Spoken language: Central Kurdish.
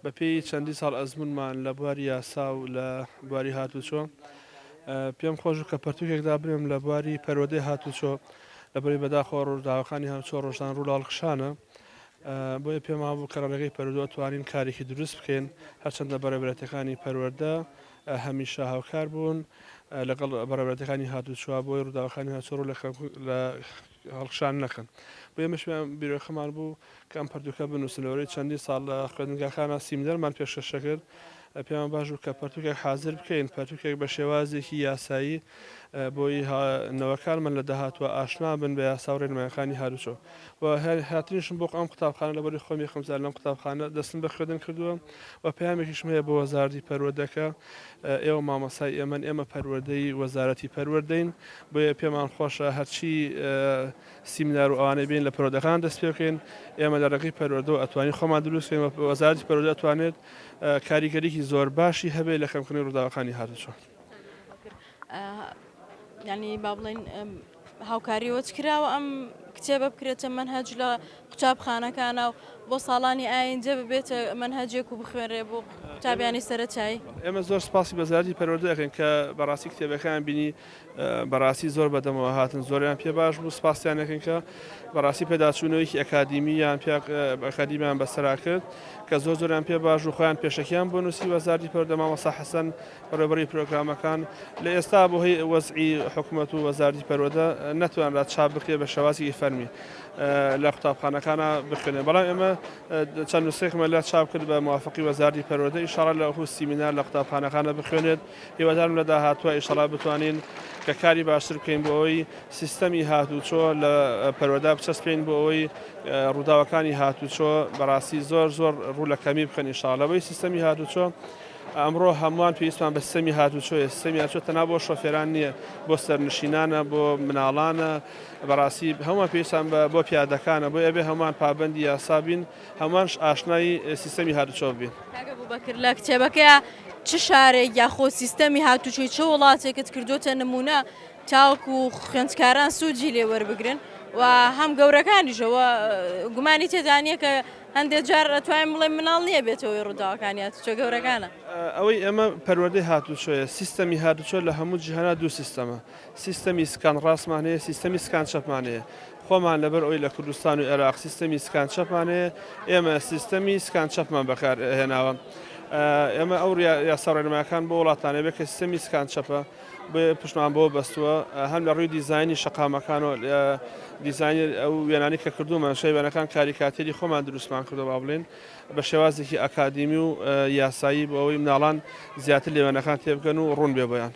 بەپێی چەندین ساڵ ئەزموونمان لە بواری یاسا و لە بواری هاتوچۆ، پێم خۆش بوو کە پەرتوکێک دابنێم لە بواری پەروەردەی هاتوچۆ، لەبەرئەوەی بەداخەوە ڕووداوەکانی هاتوچۆ ڕۆژانە ڕوو لە هەڵکشانە، بۆیە پێم وابوو کە لە ڕێگەی پەروەردەوە توانین کارێکی دروست بکەین، هەرچەندە بەڕێوەبەرایەتیەکانی پەروەردە هەمیشە هاوکار بوون لەگەڵ بەڕێوەبەرایەتیەکانی هاتوچۆ بۆی ڕووداوەکانی هاتوچۆ ڕوو لە هەڵکشان نەکەن. بۆیە ئێمەش بیرۆکەمان بوو کە ئەم پەرتوکە بنووسن، لەبەرئەوەی چەندین ساڵ لە خوێندنگاکانا سیمینارمان پێشکەش دەکرد، پێمان باش بوو کە پەرتوکێک حازر بکەین، پەرتوکێک بە شێوازێکی یاسایی بۆی نەوەکانمان لە داهاتووە ئاشنا بن بە یاسا و ڕێنمایەکانی هاتوچۆ و هاتنیشم بۆ ئەم قوتابخانە لەبەرئەوەی خۆم یەکەم جار لەم قوتابخانە دەستم بە خوێندن کردووە و پەیامێکیشم هەیە بۆ وەزارەتی پەروەردە کە ئێوە مامۆستای ئێمەن، ئێمە پەروەردەی وەزارەتی پەروەردەین، بۆیە پێمان خۆشە هەرچی سیمینار و ئەوانەی بێن لە پەروەردەکان دەست پێ بکەین، ئێمە لە ڕێگەی پەروەردەوە ئەتوانین خۆمان دروست بکەین و وەزارەتی پەروەردە ئەتوانێت کاریگەریی زۆر باشی هەبێت لە کەمکردنەوەی ڕووداوەکانی هاتوچۆ. یانی با بڵێین هاوکاری وەچ کراوە ئەم کتێبە بکرێتە مەنهەج لە قوتابخانەکانە و بۆ ساڵانی ئایندە ببێتە مەنهەجێک و بخوێنرێ بۆ قوتابیانی سەرەتایی. ئێمە زۆر سپاسی وەزارەتی پەروەردە ئەکەین کە بەڕاستی کتێبەکەیان بینی بەڕاستی زۆر بەدەمەوە هاتن زۆریان پێ باش بوو سپاسیان ئەکەین کە بەڕاستی پێداچوونەوەیەکی ئەکادیمیان پێ ئەکادیمیان بەسەرا کرد کە زۆر زۆریان پێ باش و خۆیان پێشەکیان بۆ نووسی وەزارەتی پەروەردە مامۆستا حەسەن بەڕێوەبەری پرۆگرامەکان لە ئێستا بۆ هۆی وەزعی حکومەت و وەزارەتی پەروەردە نەتوانرا چاپ بکرێت بە شێوازێکی فەرمی لە قوتابخانەکانە بخوێنێت بەڵام ئێمە چەند نوسخەیەکمان لە چاپ کرد بە موافقی وەزارەتی پەروەردە ئیشاڵا لە وەکو سیمینار لە قوتابخانەکانە بخوێنێت هیوادارم لە داهاتووە ئیشاڵا بتوانین کە کاری باشتر بکەین بۆ ئەوەی سیستەمی هاتوچۆ لە پەروەردە بچەسپێین بۆ ئەوەی ڕووداوەکانی هاتوچۆ بەڕاستی زۆر زۆر ڕوو لە کەمی بکەن ئیشاڵا لەوەی سیستەمی هاتوچۆ ئەمڕۆ هەمووان پێویستمان بە سیستەمی هاتوچۆیە، سیستەمی هاتوچۆ تەنها بۆ شۆفێران نییە، بۆ سەرنشینانە، بۆ مناڵانە، بەڕاستی هەمووان پێویستمان بە بۆ پیادەکانە، بۆیە ئەبێ هەمووان پابەندی یاسا بین، هەمووانش ئاشنای سیستەمی هاتوچۆ بین. کاک ئەبوبەکر لە کتێبەکەیا چ شارێک یاخۆ سیستەمی هاتوچۆی چ وڵاتێکت کردۆتە نموونە تاوەکو خوێندکاران سوودی لێ وەربگرن و هەم گەورەکانیشەوە گومانی تێدا نییە کە هەندێک جار ئەتوانین بڵێین مناڵ نییە بێتە هۆی ڕووداوەکانی هاتوچۆ گەورەکانە. ئەوەی ئێمە پەروەردەی هاتوچۆیە، سیستەمی هاتوچۆ لە هەموو جیهانا دوو سیستەمە، سیستەمی سکان ڕاستمان هەیە، سیستەمی سکان چەپمان هەیە. خۆمان لەبەر ئەوەی لە کوردستان و ئێراق سیستەمی سکان چەپمان هەیە، ئێمە سیستەمی سکان چەپمان بەکار هێناوە. ئێمە ئەو یاسا و ڕێنمایەکان بۆ وڵاتانە بێت کە سیستەمی سکان چەپە، بۆیە پشتمان بەوە بەستووە هەم لە ڕووی دیزاینی شەقامەکانەوە دیزاینی ئەو وێنانەی کە کردوومە شەی وێنەکان کاریکاتێری خۆمان دروستمان کردووە با بڵێین بە شێوازێکی ئەکادیمی و یاسایی بۆ ئەوەی مناڵان زیاتر لە وێنەکان تێبگەن و ڕوون بێ بۆیان.